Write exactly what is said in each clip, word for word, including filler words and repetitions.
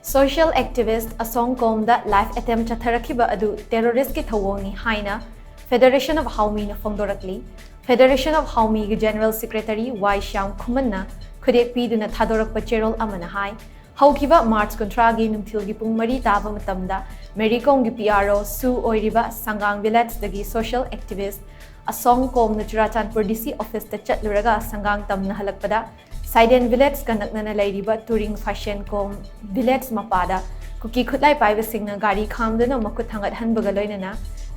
Social activist ꯑꯁꯣꯡ ꯀꯣꯝꯗ live attempt ꯆꯠꯊꯔꯛꯈꯤꯕ ꯑꯗꯨ terroristꯀꯤ ꯊꯧꯑꯣꯡꯅꯤ ꯍꯥꯏꯅ Federation of Haomyꯅ ꯐꯣꯡꯗꯣꯔꯛꯂꯤ꯫ Federation of Haomyꯒꯤ General Secretary ꯋꯥꯏ ꯁ꯭ꯌꯥꯝ ꯈꯨꯃꯟꯅ ꯈꯨꯗꯦꯛ ꯄꯤꯗꯨꯅ ꯊꯥꯗꯣꯔꯛꯄ ꯆꯦꯔꯣꯜ ꯑꯃꯅ ꯍꯥꯏ, ꯍꯧꯈꯤꯕ March ꯀꯨꯟꯊ꯭ꯔꯥꯒꯤ ꯅꯨꯡꯊꯤꯜꯒꯤ ꯄꯨꯡ ꯃꯔꯤ ꯇꯥꯕ ꯃꯇꯝꯗ ꯃꯦꯔꯤ ꯀꯣꯝꯒꯤ P R O ꯁꯨ ꯑꯣꯏꯔꯤꯕ ꯁꯪꯒꯥꯡ villageꯗꯒꯤ social activist ꯑꯁꯣꯡ ꯀꯣꯝꯅ ꯆꯨꯔꯥꯆꯥꯟꯄꯨꯔ D C officeꯇ ꯆꯠꯂꯨꯔꯒ ꯁꯪꯒꯥꯡ ꯇꯝꯅ ꯍꯜꯂꯛꯄꯗ ꯁꯥꯏꯗꯦꯟ villageꯀ ꯅꯛꯅꯅ ꯂꯩꯔꯤꯕ ꯇꯨꯔꯤꯡ ꯐꯥꯏꯁꯦꯟ ꯀꯣꯝ village ꯃꯄꯥꯗ ꯀꯨꯀꯤ ꯈꯨꯠꯂꯥꯏ ꯄꯥꯏꯕꯁꯤꯡꯅ ꯒꯥꯔꯤ ꯈꯥꯝꯗꯨꯅ ꯃꯈꯨꯠ ꯊꯥꯡꯒꯠꯍꯟꯕꯒ ꯂꯣꯏꯅꯅ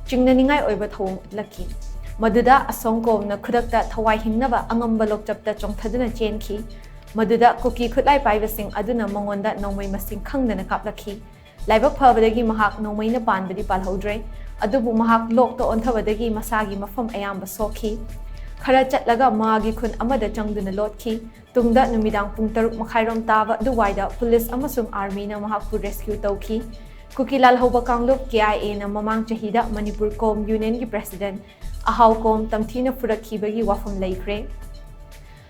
ꯆꯤꯡꯅꯅꯤꯡꯉꯥꯏ ꯑꯣꯏꯕ ꯊꯧꯑꯣꯡ ꯎꯠꯂꯛꯈꯤ꯫ ꯃꯗꯨꯗ ꯑꯁꯣꯡ ꯀꯣꯝꯅ ꯈꯨꯗꯛꯇ ꯊꯋꯥꯏ ꯍꯤꯡꯅꯕ ꯑꯉꯝꯕ ꯂꯣꯛꯆꯞꯇ ꯆꯣꯡꯊꯗꯨꯅ ꯆꯦꯟꯈꯤ꯫ ꯃꯗꯨꯗ ꯀꯨꯀꯤ ꯈꯨꯠꯂꯥꯏ ꯄꯥꯏꯕꯁꯤꯡ ꯑꯗꯨꯅ ꯃꯉꯣꯟꯗ ꯅꯣꯡꯃꯩ ꯃꯁꯤꯡ ꯈꯪꯗꯅ ꯀꯥꯞꯂꯛꯈꯤ꯫ ꯂꯥꯏꯕꯛ ꯐꯕꯗꯒꯤ ꯃꯍꯥꯛ ꯅꯣꯡꯃꯩꯅ ꯄꯥꯟꯕꯗꯤ ꯄꯥꯜꯍꯧꯗ꯭ꯔꯦ, ꯑꯗꯨꯕꯨ ꯃꯍꯥꯛ ꯂꯣꯛꯇ ꯑꯣꯟꯊꯕꯗꯒꯤ ꯃꯁꯥꯒꯤ ꯃꯐꯝ ꯑꯌꯥꯝꯕ ꯁꯣꯛꯈꯤ꯫ ꯈꯔ ꯆꯠꯂꯒ ꯃꯥꯒꯤ ꯈꯨꯟ ꯑꯃꯗ ꯆꯪꯗꯨꯅ ꯂꯣꯠꯈꯤ꯫ ꯇꯨꯡꯗ ꯅꯨꯃꯤꯗꯥꯡ ꯄꯨꯡ ꯇꯔꯨꯛ ꯃꯈꯥꯏꯔꯣꯝ ꯇꯥꯕ ꯑꯗꯨꯋꯥꯏꯗ ꯄꯨꯂꯤꯁ ꯑꯃꯁꯨꯡ ꯑꯥꯔꯃꯤꯅ ꯃꯍꯥꯛꯄꯨ rescue ꯇꯧꯈꯤ꯫ ꯀꯨꯀꯤ ꯂꯥꯜꯍꯧꯕ ꯀꯥꯡꯂꯨꯞ K I Aꯅ ꯃꯃꯥꯡ ꯆꯍꯤꯗ ꯃꯅꯤꯄꯨꯔ ꯀꯣꯝ unionꯒꯤ president ꯑꯍꯥꯎ ꯀꯣꯝ ꯇꯝꯊꯤꯅ ꯐꯨꯔꯛꯈꯤꯕꯒꯤ ꯋꯥꯐꯝ ꯂꯩꯈ꯭ꯔꯦ꯫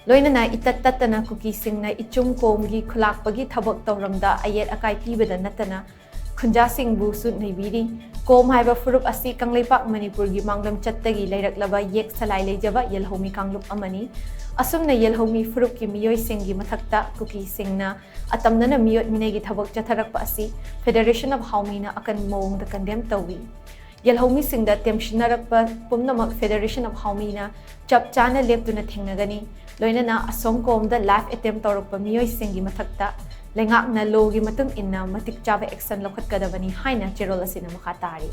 ꯂꯣꯏꯅꯅ ꯏꯇꯠ ꯇꯠꯇꯅ ꯀꯨꯀꯤꯁꯤꯡꯅ ꯏꯆꯨꯝ ꯀꯣꯝꯒꯤ ꯈꯨꯂꯥꯛꯄꯒꯤ ꯊꯕꯛ ꯊꯧꯔꯝꯗ ꯑꯌꯦꯠ ꯑꯀꯥꯏ ꯄꯤꯕꯗ ꯅꯠꯇꯅ ꯈꯨꯟꯖꯥꯁꯤꯡꯕꯨꯁꯨ ꯅꯩꯕꯤꯔꯤ꯫ ꯀꯣꯝ ꯍꯥꯏꯕ ꯐꯨꯔꯨꯞ ꯑꯁꯤ ꯀꯪꯂꯩꯄꯥꯛ ꯃꯅꯤꯄꯨꯔꯒꯤ ꯃꯥꯡꯂꯝꯆꯠꯇꯒꯤ ꯂꯩꯔꯛꯂꯕ ꯌꯦꯛ ꯁꯂꯥꯏ ꯂꯩꯖꯕ ꯌꯦꯜꯍꯧꯃꯤ ꯀꯥꯡꯂꯨꯞ ꯑꯃꯅꯤ꯫ ꯑꯁꯨꯝꯅ ꯌꯦꯜꯍꯧꯃꯤ ꯐꯨꯔꯨꯞꯀꯤ ꯃꯤꯑꯣꯏꯁꯤꯡꯒꯤ ꯃꯊꯛꯇ ꯀꯨꯀꯤꯁꯤꯡꯅ ꯑꯇꯝꯅꯅ ꯃꯤꯑꯣꯠ ꯃꯤꯅꯩꯒꯤ ꯊꯕꯛ ꯆꯠꯊꯔꯛꯄ ꯑꯁꯤ Federation of Haomyꯅ ꯑꯀꯟꯕ ꯃꯑꯣꯡꯗ condemn ꯇꯧꯏ꯫ ꯌꯦꯜꯍꯧꯃꯤꯁꯤꯡꯗ ꯇꯦꯝꯁꯤꯟꯅꯔꯛꯄ ꯄꯨꯝꯅꯃꯛ Federation of Haomyꯅ ꯆꯞ ꯆꯥꯅ ꯂꯦꯞꯇꯨꯅ ꯊꯦꯡꯅꯒꯅꯤ꯫ ꯂꯣꯏꯅꯅ ꯑꯁꯣꯡ ꯀꯣꯝꯗ live attempt ꯇꯧꯔꯛꯄ ꯃꯤꯑꯣꯏꯁꯤꯡꯒꯤ ꯃꯊꯛꯇ ꯂꯩꯉꯥꯛꯅ lawꯒꯤ ꯃꯇꯨꯡ ꯏꯟꯅ ꯃꯇꯤꯛ ꯆꯥꯕ action ꯂꯧꯈꯠꯀꯗꯕꯅꯤ ꯍꯥꯏꯅ ꯆꯦꯔꯣꯜ ꯑꯁꯤꯅ ꯃꯈꯥ ꯇꯥꯔꯤ꯫